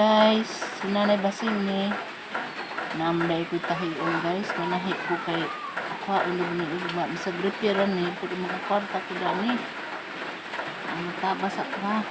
Guys, si Nanay Basing ni. Naamday ko tahion, guys. Manahi ko kay ako ang ni ugma sa gripe ra ni pero makakwarta ko dani. Ang tabas ako ha.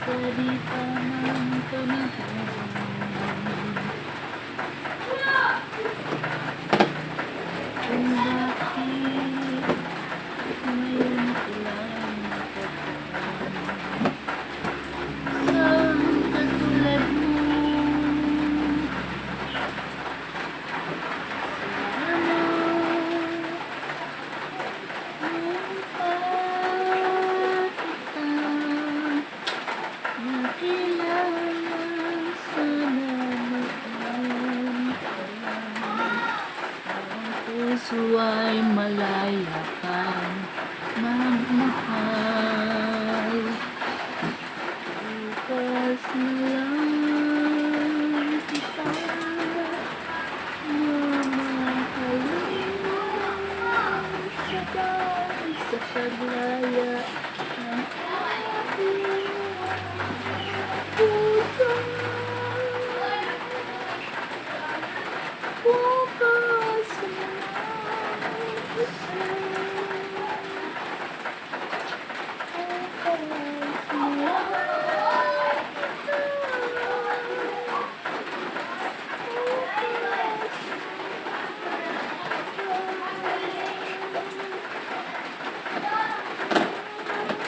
Sa di pa man panahon kung bakit ngayon ko lang natagpuan sa katulad mo. Sana noon pa kita nakilala, sana noon pa lang ang puso ay malaya kang magmahal. Bukas na lang kita mamahalin sabay sa paglaya ng aking puso. Bukas na lang kita. Bukas na lang kita. Bukas na lang.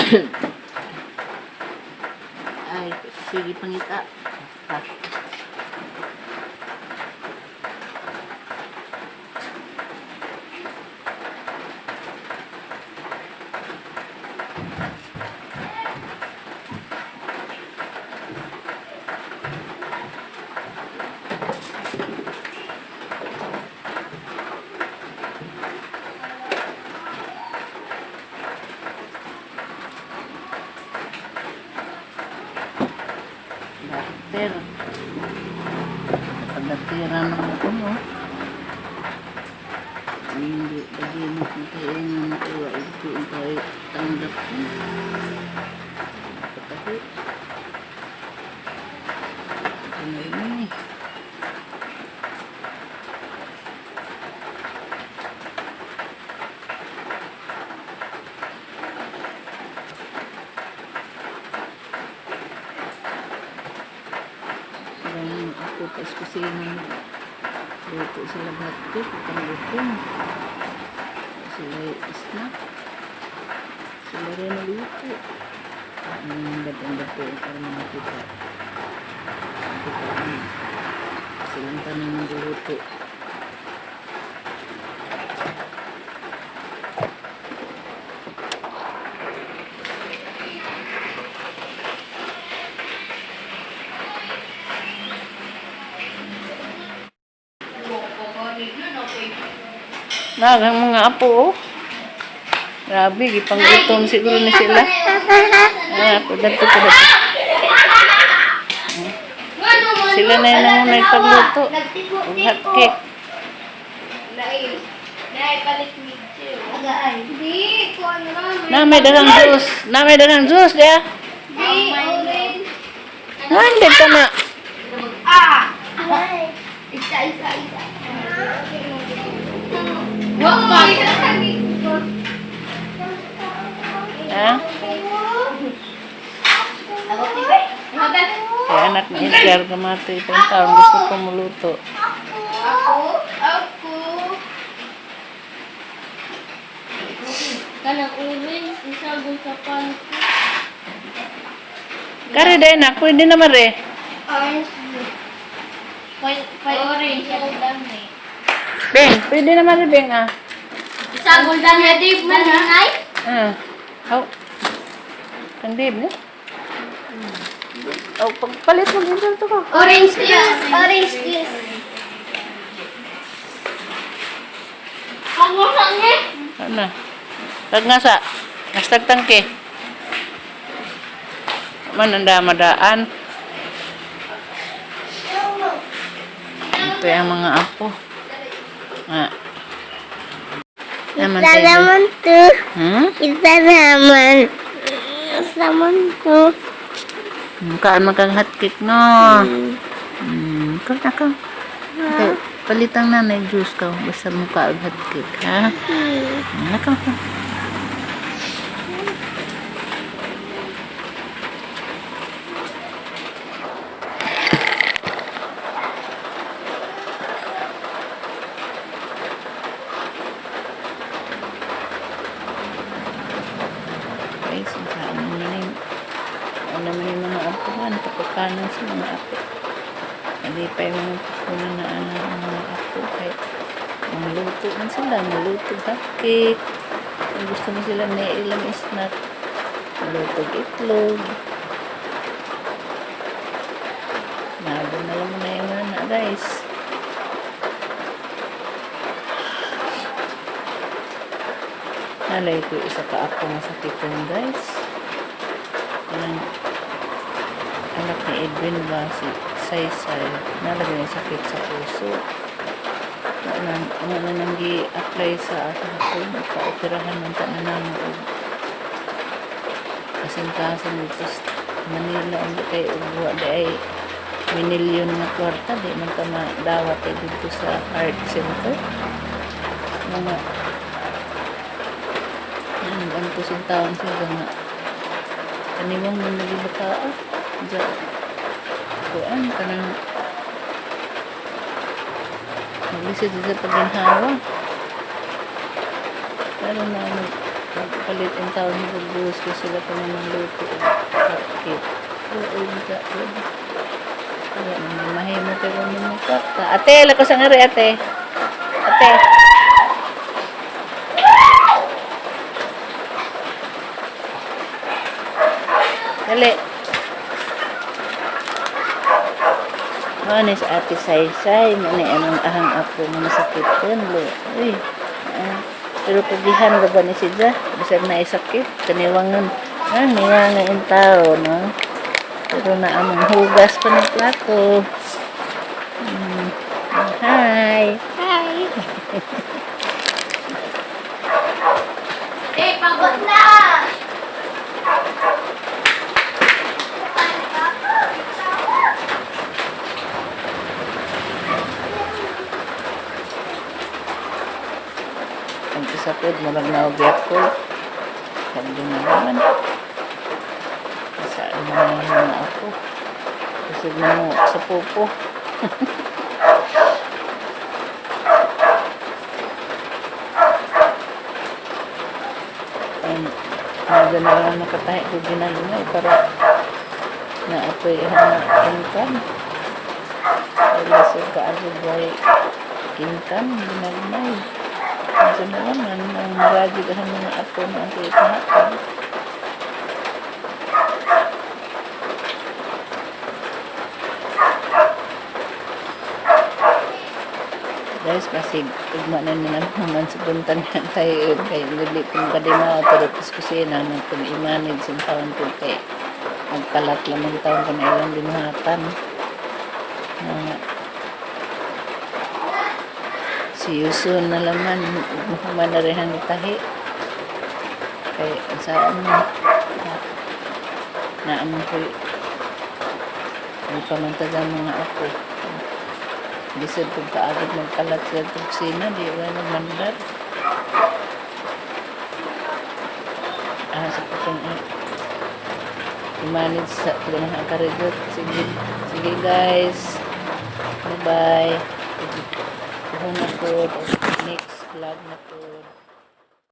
Ay, sige, pangita. Basta. Doctor. Pagdatira naman ako, no? Hindi, lagi mo kung tayo nga nakuha. Ito ang tayo tanggap ko. Patahi. Ito na rin eh. Parang ako pas kusina, luto sila bato, pagkaluto. Sila snack. Sila rin naluto. Ang ganda po para makita. Makita ang silang tanang nagluluto. Nagang mga apo, oh. Grabe, gipanggutom siguro ni sila. Ah, padanto, padanto. Sila na yun ang nagpagluto. Og hot cake. Di, ko ano lang. Na may dalang juice. Na may dalang juice, dia. Di, orange. Nandit ka na. Ah! Isa, isa, isa. Wa pa. Ha? Kaya anak ni Edgar, kamati itong taon. Gusto ko muluto. Ako? Ako. Kanang orange, isa sa pan. Kare din na, pwede naman re. Orange. Orange. Beng, pwede naman re, Beng, ah. Isa guldan na di man ay. Ah. Oh. Kandib, ni? Oh, pagpalit mo din to ko. Orange juice. Orange juice. Ang wala ni. Ano? Tag nga sa. Hashtag tangke. Mananda madaan. Ito yung mga apo. Nga. Naman Isa tayo. naman to. Isa naman. Isa naman to. Kaan magkang hot cake, no? Ikaw na ka. Okay, palitang nanay juice ka. Basta mukha ang hot cake, ha? Nakaw ka. Guys, ang naman yung ano naman yung mga apuhan, tapukanan sa mga apo. Hindi pa yung mga pupunan na ano, ang mga apo. Kaya, maluto man sila, maluto hot cake. Kung gusto mo sila may ilang snack, maluto itlog. Nabo na lang muna yung anak, guys. Nalay ko isa ka apo nga sakiton, guys. Kanang anak ni Edwin ba, si Saysay, nalagay ng sakit sa puso. Wala na nang gi-apply sa hapon, pa-operahan man ta na namo og kasing-kasing dito sa Manila ang kay og wa di ay minilyon nga kwarta di man ta madawat ay dito sa heart center. Mga ang kusong taon siya nga kaniwang man lagi bataa ja kuan kanang maglisod sa pagginhawa pero na mag Magpalit ang taon ni pagbuhos ko sila pa naman luto og hotcake. Oo, ka. Wala naman mahimo pero mo kwarta. Ate, lakos ang ari, ate. Ate. Dali. Mao ni sa Ate Saysay, mao ni anong ahang apo mo masakiton lo. Uy. Ah, pero pagihan ra ba ni siya? Bisag na sakit, kaniwangan. Ah, niya nga in tao, no? Pero na among hugas pa ng plato. Hi. Hi. Eh, pagod na! Ang isa po, murag na ko. Sabi na naman. Saan na na ako. Kusog na mo sa pupo. Medyo na lang nakatahi ko ginagmay para na apoy na income. Wala sa kaagod ay income, ginagmay. Medyo na naman, ang maragi ang mga apo na ang ipahatag. Guys, kasi ugma na nila naman sa buntag na tayo kay dili kong kadima pero pas kusina nang kung i-manage ang taon ko kay magkalat lamang taon ko na ilang binuhatan. Na, see you soon na laman. Mahuman na rin ang tahi. Kay saan na naamon ko ang pamantag ang mga apo. Bisod kung kaagad magkalat sa kusina, di wala nagmandar. Ah, sa patong i-manage sa tulong ang karigot. Sige, sige guys. Bye-bye. Puhon na po. Next vlog na po.